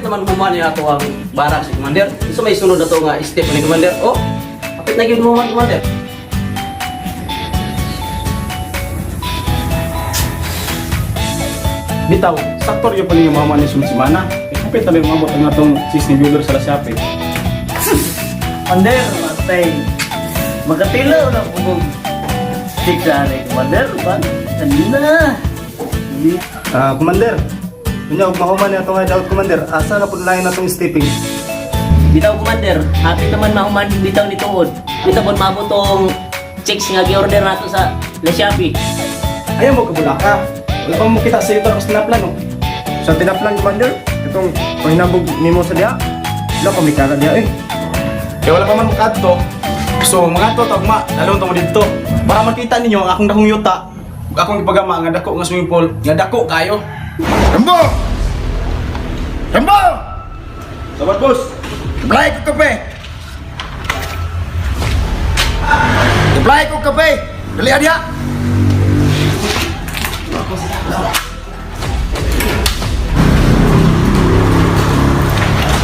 naman human niya ato ang barracks, Commander. So may sunod na to nga step ni Commander. Oh, hapit na gyud mo man, Commander. Bitaw, sakto rin yung pala yung mama ni Sumsimana. Kapit na may mamot ang atong sis ni Builder sa Lasyape. Commander, matay. Makatilaw na pugong chicks ani, Commander. Ba? Kanina. Ah, Commander. Unya og mahuman ni atong hideout, Commander. Asa na pud lain atong stepping? Bitaw, Commander, happy naman mahuman bitaw ni tuod. Bitaw pud maabot tong chicks nga gi-order nato sa La Shopee. Ayaw mo kabula ka. Wala pa mo kita sa ito sa tinaplan, oh. Sa tinaplan, Commander, itong pahinabog nimo sa diha. Wala pa may kara diha eh. Kaya wala pa man makadto. So mga to tagma, lalong to mo dito. Para makita ninyo ang akong dakong yuta. Ug akong ipagama nga dako nga swimming pool, nga dako kayo. Rambo! Rambo! Sabat, boss. Supply ko kape! Supply ko kape! Dali adiya!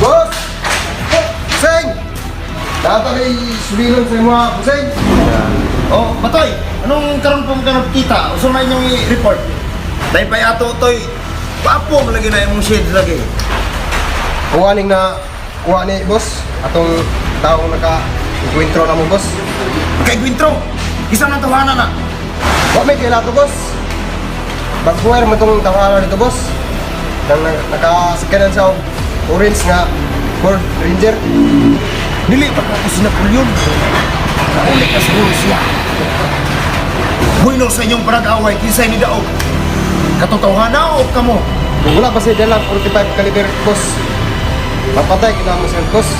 Boss! Seng! Data kay subilon sa mga Buseng. Oh, Batoy, anong karon po ka nagkita? Usa na inyong i-report. Dahil pa ato toy, papo mo lagi na imong shades lagi. Kuha ning na kuha ni boss atong taong naka enkwentro na mo, boss. Kay Gwintro, isa nang tawanan na. Wa may kaila to, boss. Bagbuhay mo tong tawanan dito, boss. Nang nakasakanan sa orange nga Ford Ranger. Dili pa ko si Napoleon. Nauli ka siguro siya. Bueno sa inyong parag-away, kinsay ni Daog. Katotohanan o kamo? Kung wala pa siya dalang 45 caliber, boss. Mapatay kita mo siya, boss.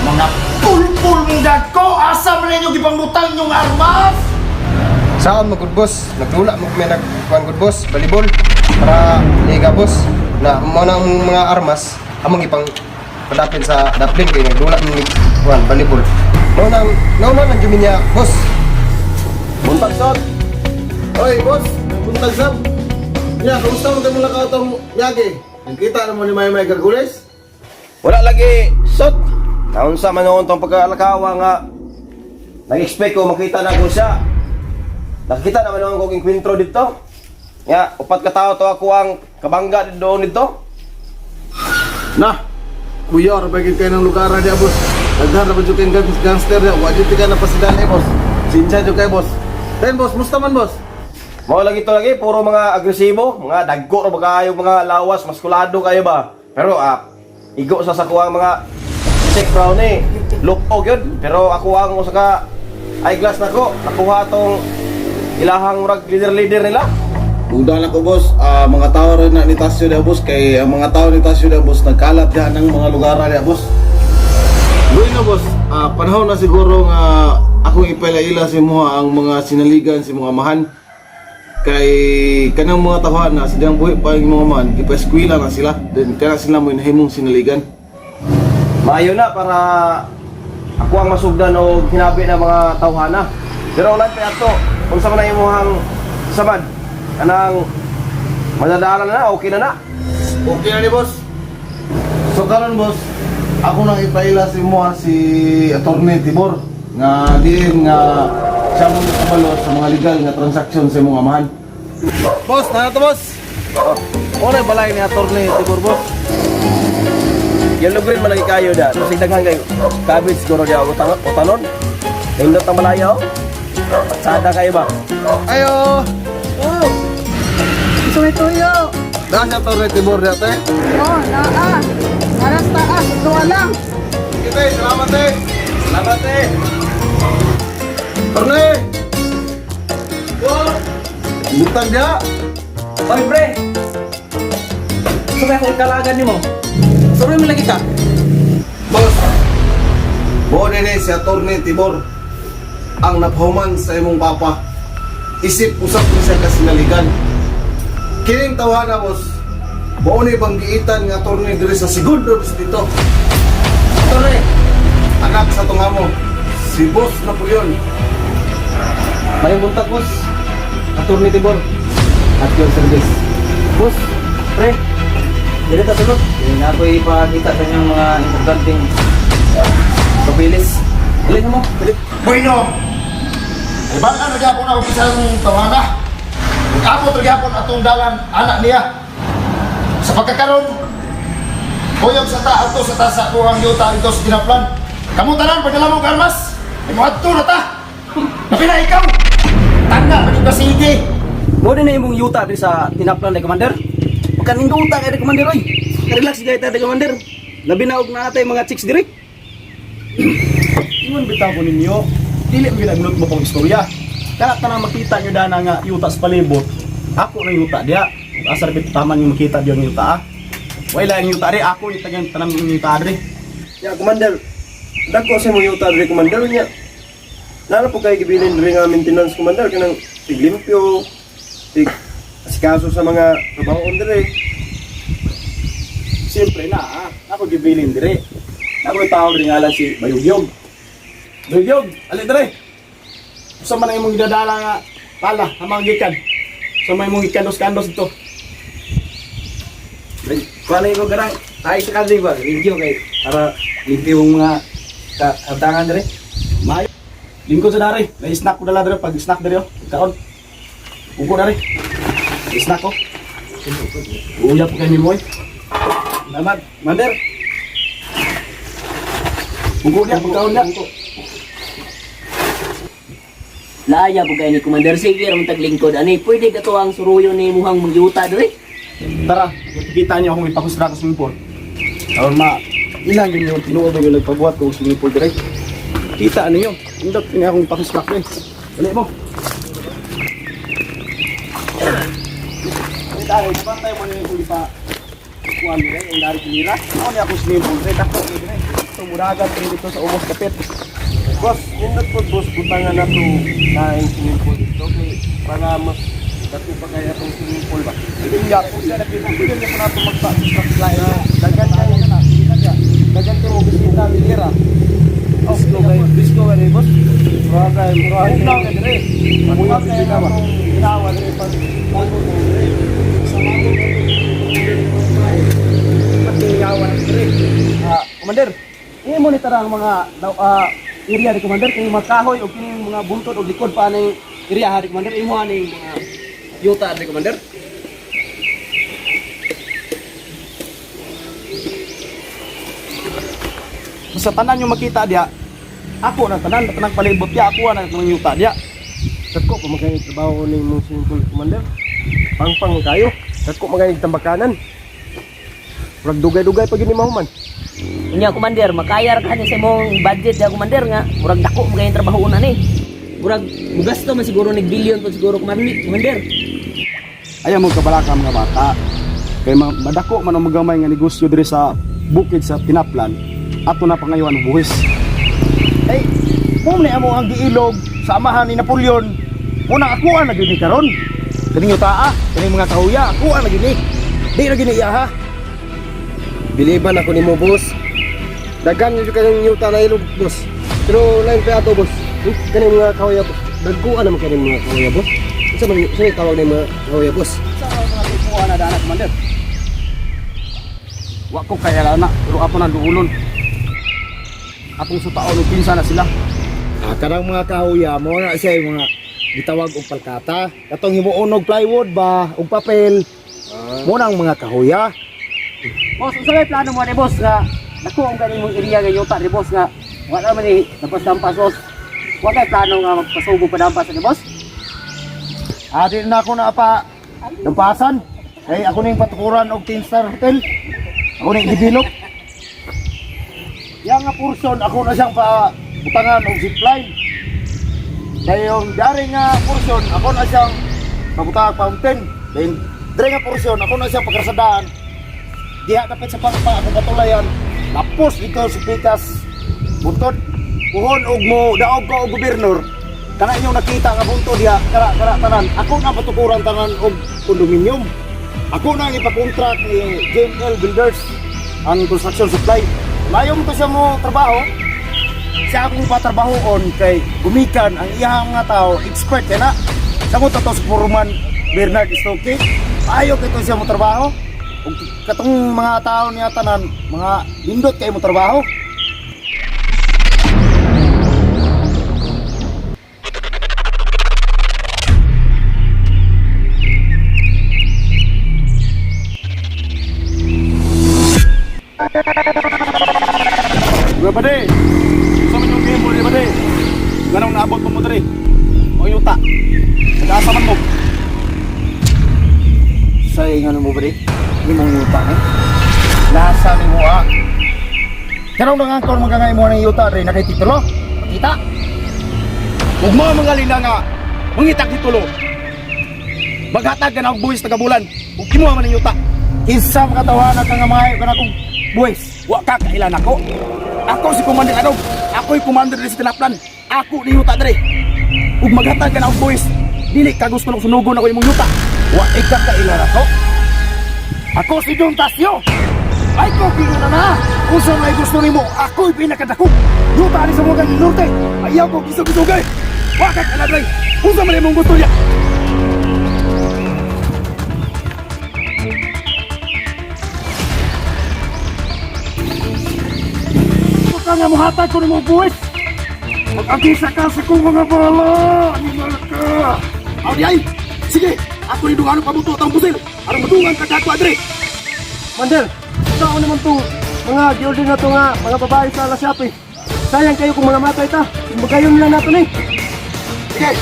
Mga pulpul mong dagko, asa man ninyo gipangbutang inyong armas? Saan mo good boss? Nagdula mo kami nagkuhan good boss, balibol para liga, boss. Na mo na ang mga armas among ipang padapin sa daplin kay nagdula mo ni kuan balibol. Nauna nang jumin niya, boss. Buntag sot. Oy, boss! Buntag sab! Ya, kamusta mo kayo lakaw tong Yagi? Nagkita na mo ni Maymay Gargules? Wala lagi, sot. Naunsa man noon tong pagkalakawa nga nag-expect ko makita na ko siya. Nakita naman noon kong inkwentro dito. Nga, upat ka tao to ako ang kabangga doon dito. Na! Kuya, rabagin kayo ng lugar na diya, boss. Daghan na ba dyan kayong gangster diya? Wajib ka na pasidaan eh, boss. Sinsya dyan kayo, boss. Then, boss, musta man, boss? Mao lagi to lagi, puro mga agresibo, mga dagko ra ba kayo, mga lawas, maskulado kayo ba? Pero igo sa sakuang mga check brownie, lupog yun. Pero ako ang usa ka eyeglass nako, nakuha tong ilahang murag leader-leader nila. Duda na ko, boss. Ah, mga tao rin na ni Tasyo diya, boss. Kay ang mga tao ni Tasyo diya, boss, nagkalat diya ng mga lugar diya, boss. Bueno, boss. Ah, panahon na siguro nga akong ipaila-ila sa imuha ang mga sinaligan sa mga amahan. Kay kanang mga tawahan na sa diyang buhi pa yung mga amahan, ipa-eskwela na sila. Then kana sila mo inahimong sinaligan. Maayo na para ako ang masugdan o hinabi ng mga tawhana. Pero ulan pa ato, kung sa man na imuhang samad, kanang madadaanan na, okay na na. Okay na ni boss. So karon, boss, ako nang ipaila sa imuha si Attorney Tibor nga diin nga siya mo nakabalo sa mga legal nga transaction sa imong amahan. Boss, na to, boss. Oh, na balay ni Attorney Tibor, boss. Yellow green man lagi kayo da. So sig daghan kayo. Cabbage siguro diya utang utanon. Nindot ang malaya oh. Patsada kayo ba? Ayo. Oh. Ito tuyo. Na si Attorney Tibor diya te. Oh, naa. Aras taas, duwa lang. Sige te, salamat te. Salamat eh. Attorney. Butang diya. Oy, pre. So may akong kalagan nimo. Sorry mo lagi ka. Boss. Buo nini si Attorney Tibor ang napahuman sa imong papa. Isip usap ni siya kasinaligan. Kining tawhana, boss. Buo ni banggiitan nga attorney diri sa segundo dito. Attorney, anak sa tungamo, si Boss Napoleon. Mayong buntag, boss. Attorney Tibor. At your service. Boss, pre. Dili ta sulod. Kaya na ako ipakita sa inyong mga importanteng papilis. Dili na mo. Dili. Bueno, ibang na gyapon ako isang tawhana. Ug ra gyapon atong dalan anak niya. Sa pagkakaron, kuyog sa ta ato sa tasa ko ang yuta dito sa tinaplan. Kamu tanan pagdala mo og armas. Ay moadto na ta. Labi na ikaw. Tanda pa ka sige. Mo din na imong yuta diri sa tinaplan ni Commander. Pagkaninduta kay Commander oy. Relax gay ta Commander. Labi na og naa tay mga chicks diri. Ingon bitaw ko ninyo, dili mo ginagnot mo kong istorya. Kana tanang makita nyo dana nga yuta sa palibot. Ako na yuta diya. Ug Asa ra taman yung makita diya ang yuta ah. Wala ang yuta ri, ako yung tagang tanang yung yuta ri. Ya, Commander. Dagko sa imong yuta diri, Commander niya. Nala po kay gibilin diri nga maintenance, Commander, kanang tiglimpyo, tig asikaso sa mga trabaho diri. Siyempre na ah, ako gibilin dire. Ako yung tao rin ngalan si Bayugyog. Bayugyog, ali dire. Sa man ang imong gidadala nga pala, amang gikan. Sa may imong gikandos-kandos dito. Kuha ko garang. Tayo sa kanil ba? Limpyo kay para limpyo yung mga katangan diri. Mayo. Lingkod sa dari. May snack ko dala dire pag snack dire oh. Kaon. Ugo dari. May snack ko. Uya po kay ni Moy. Salamat, Commander. Ugo niya, pagkaon niya. Laya po kay ni Commander. Sige, ramon taglingkod. Ani, pwede ka to ang suruyo ni muhang magyuta diri. Tara, kita niyo akong ipakonstruct sa swimming pool. Aron ma, ilang yun yung tinuod yung nagpabuhat ko sa swimming pool dire. Kita ninyo, indot niya akong ipakonstruct eh. Dali mo. Dali tayo, bantay mo niyo yung ipa kuan dire, ang dari kinira. Ako niya akong swimming pool dire, dako ni dire. Ito muragat rin dito sa ubos kapit. Boss, nindot po boss, butangan na to laing swimming pool dito kay para mas dako pa kaya atong swimming pool ba. Hindi ako siya napita. Hindi niya po nato magpa-construct line. Daghan kay daghan kay mo bisita dira. Bisko kay bisko kay boss. Mura kay mura kay dire. Mura kay ba? Ginawa dire pag bago dire. Sa bago Patingawan dire. Ah, Commander, i-monitor ang mga area ni Commander kini mga kahoy o kini mga buntod o likod pa ning area ha ni Commander imo aning mga yuta ni Commander. Sa tanan yung makita diya, ako na tanan, tanang palibot diya, ako na tanang yuta diya. Dagko pa man kay trabaho ni imong swimming pool, Commander. Pangpang kayo. Dagko man kay tambakanan. Murag dugay-dugay pa gyud ni mahuman. Unya, Commander, makayar ka ni sa imong budget ya, Commander, nga. Murag dako mo kayong trabaho na ni. Murag mugasto man siguro nig billion po siguro, Commander. Ayaw mo kabalaka mga bata. Kay madako man ang magamay nga negosyo diri sa bukid sa Tinaplan, ato na pangayon ang buhis. Ay, mo ni amo ang giilog sa amahan ni Napoleon. Muna akuan na gyud ni karon. Kaning yuta, kaning mga kahuya, akuan na gyud ni. Di ra gyud ni iya ha. Biliban ako nimo, boss. Daghan gyud kayong yuta na ilog, boss. Pero lain pa ato, boss. Kaning mga kahoya, boss. Dagkuan naman kaning mga kahoya, boss. Unsa man unsa may tawag ning mga kahoya, boss? Sa mga tipuan na dana, Commander. Wa ko kaya na, pero ato na duulon. Atong sutaon og pinsa na sila. Ah, kanang mga kahuya mo na siya yung mga gitawag og palkata. Katong himuon og plywood ba, og papel. Mo na ang mga kahuya. Boss, unsa may plano mo ni boss nga dako ang ganing mong area nga yuta ni boss nga wala man ni lampas-lampas boss. Wa kay plano nga magpasubo pa dampas ni boss? Ah, di na ako na pa lampasan. Kay ako ning patukuran og 10 star hotel. Ako ning develop. Yang nga portion ako na siyang pa butangan og zipline. Dayon dari nga portion ako na siyang pabutang fountain. Dayon diri nga portion ako na siyang pagkrasadaan. Diha dapat sa pangpa ako patulayan. Tapos dito sa pikas buntod. Puhon og mo daog ko og gobernador. Kana inyong nakita nga buntod diha kara kara tanan. Ako na patukuran tanan og kondominium. Ako na ang ipakontrak ni JML Builders ang construction supply. Mayong to siya mo trabaho. Siya akong patrabahoon kay gumikan ang iyang mga tao, expert kay na. Sa mo to sa Foreman Bernard Stoke. Ayo kay to siya mo trabaho. Ug katong mga tao niya tanan, mga lindot kay mo trabaho. Mga bade, sa man yung game mo, bade. Ganong naabot mo mo diri. Mga yuta. Nag-asa man mo. Sa ingon mo bade, imong yuta ni. Nasa ni mo ah. Karong nangangkor mga nga imo ng yuta dre nakay titulo. Kita. Ug mo mga lina nga mangitag titulo. Maghatag ka na og buwis taga bulan. Ug kimuha man ang yuta. Kinsa makatawanan ka nga maayo ka na kong buwis. Wa ka kailan ako. Ako si Commander Adog. Ako'y commander diri sa Tinaplan. Ako ni yuta diri. Ug maghatag ka na og buwis. Dili ka gusto ng sunugon ako imong yuta. Wa ika kailan ako. Ako si Don Tasio. Ay ko na na. Kung sa may gusto nimo, ako'y pinakadako. Yuta ni sa mga norte. Ayaw ko gisug-gisugay. Wa ka kailan diri. Unsa man imong gusto niya? Ka nga muhatag ko nimo buwis. Mag-agisa ka sa kong mga bala. Animal ka. Aw di ay. Sige, ako ni dungano pabuto atong pusil. Aron madungan ka kadto adre. Commander, sao naman tong mga giorder na to nga mga babae sa Alasyapi. Sayang kayo kung mga matay ta. Magayon lang nato ni. Sige,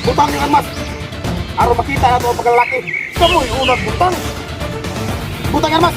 butang yung armas. Aron makita na ito ang pagkalalaki. Kamoy unang butang. Butang yung armas.